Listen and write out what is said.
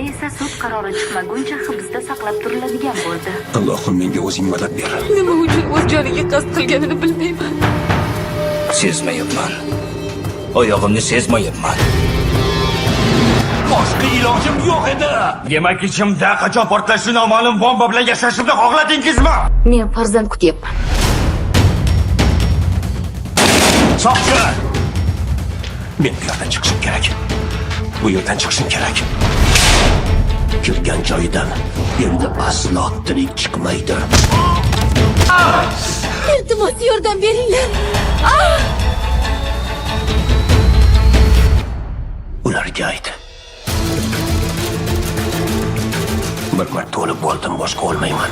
esa sud qarori chiqmaguncha hibsda saqlab turiladigan bo'ldi. Allohim, menga o'zing madad ber. Nima uchun o'z joniga qasd qilganini bilmayman. Sezmayapman. Oyog'imni sezmayapman. Boshqa ilojim yo'q edi. Demak, ichimda qachon portlashi noma'lum bomba bilan yashashimni xohladingizmi? Men farzand kutyapman. Soqchi! Men bu yerdan chiqishim kerak. Bu yerdan chiqishim kerak. Kirgan joyidan endi aslo tirik chiqmaydi. Iltimos, yordam beringlar. Ularga ayt. Bir marta o'lib bo'ldim, boshqa o'lmayman.